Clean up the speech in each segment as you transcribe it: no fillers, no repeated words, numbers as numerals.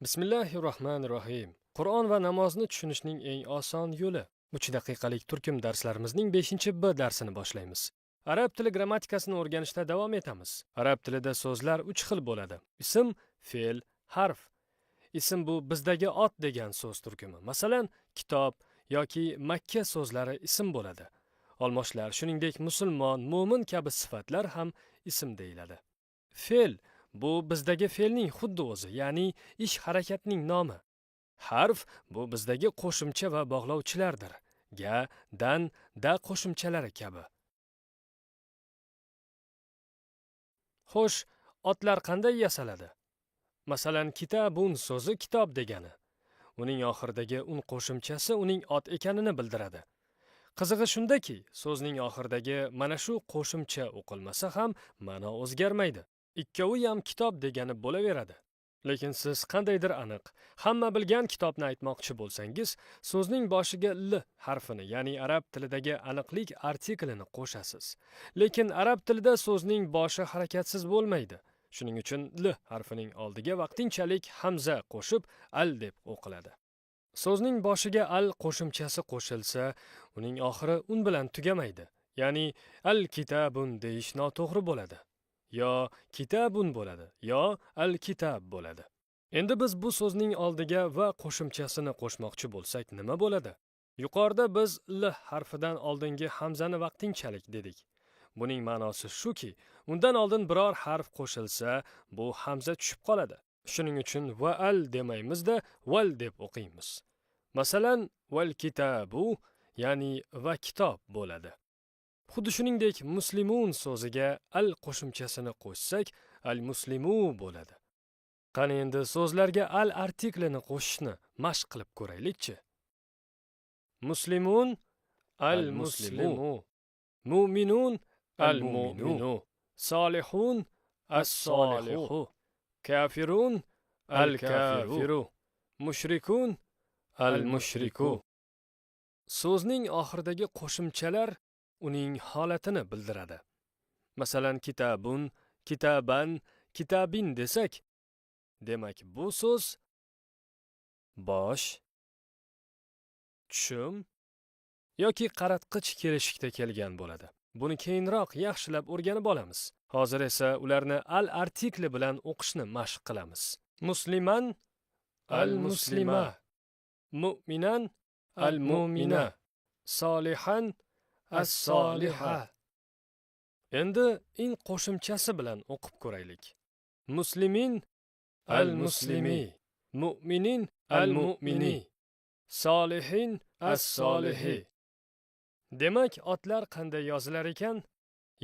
Bismillahirrohmanirrohim. Qur'on va namozni tushunishning eng oson yo'li. 3 daqiqalik turkum darslarimizning 5-B darsini boshlaymiz. Arab tili grammatikasini o'rganishda davom etamiz. Arab tilida so'zlar 3 xil bo'ladi: ism, fe'l, harf. Ism bu bizdagi ot degan so'z turkumi. Masalan, kitob yoki Makka so'zlari ism bo'ladi. Olmoshlar, shuningdek musulmon, mo'min kabi sifatlar ham ism deyiladi. Fe'l bu bizdagi fe'lning xuddi o'zi, ya'ni ish harakatning nomi. Harf bu bizdagi qo'shimcha va bog'lovchilardir. Ga, dan, da qo'shimchalari kabi. Xo'sh, otlar qanday yasaladi? Masalan, kitabun so'zi kitob degani. Uning oxiridagi un qo'shimchasi uning ot ekanini bildiradi. Qizig'i shundaki, so'zning oxiridagi mana shu qo'shimcha o'qilmasa ham ma'no o'zgarmaydi. Ikkovi ham kitob degani bo'laveradi. Lekin siz qandaydir aniq, hamma bilgan kitobni aytmoqchi bo'lsangiz, so'zning boshiga l harfini, ya'ni arab tilidagi aniqlik artiklini qo'shasiz. Lekin arab tilida so'zning boshi harakatsiz bo'lmaydi. Shuning uchun l harfining oldiga vaqtinchalik hamza qo'shib al deb o'qiladi. So'zning boshiga al qo'shimchasi qo'shilsa, uning oxiri un bilan tugamaydi. Ya'ni al kitabun deyish noto'g'ri bo'ladi. Yo kitabun bo'ladi, yo al kitab bo'ladi. Endi biz bu so'zning oldiga va qo'shimchasini qo'shmoqchi bo'lsak nima bo'ladi? Yuqorida biz l harfidan oldingi hamzani vaqtinchalik dedik. Buning ma'nosi shuki, undan oldin biror harf qo'shilsa, bu hamza tushib qoladi. Shuning uchun va al demaymizda, val deb o'qiymiz. Masalan, val kitabu, ya'ni va kitob bo'ladi. Xuddi shuningdek muslimun so'ziga al qo'shimchasini qo'shsak, al muslimu bo'ladi. Qani endi so'zlarga al artiklini qo'shishni mashq qilib ko'raylikchi. Muslimun al muslimu, mu'minun al mu'minu, solihun as-solihu, kafirun al kafiru, mushrikun al mushriku. So'zning oxiridagi qo'shimchalar uning holatini bildiradi. Masalan, kitabun, kitaban, kitabin desak, demak bu so'z bosh, tushum yoki qaratqich kelishikda kelgan bo'ladi. Buni keyinroq yaxshilab o'rganib olamiz. Hozir esa ularni al artikli bilan o'qishni mashq qilamiz. Musliman al muslima, mu'minan al mu'mina, solihan as-soliha. Endi in qo'shimchasi bilan o'qib ko'raylik. Muslimin al-muslimi, mu'minin al-mu'mini, solihin as-solihi. Demak, otlar qanday yozilar ekan?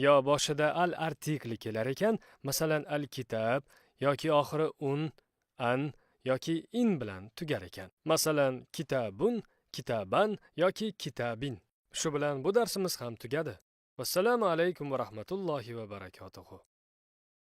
Yo boshida al artikli kelar ekan, masalan al-kitab yoki oxiri un, an yoki in bilan tugar ekan. Masalan, kitabun, kitaban yoki kitabin. Shu bilan bu darsimiz ham tugadi. Vassalomu alaykum va rahmatullohi va barakatuhu.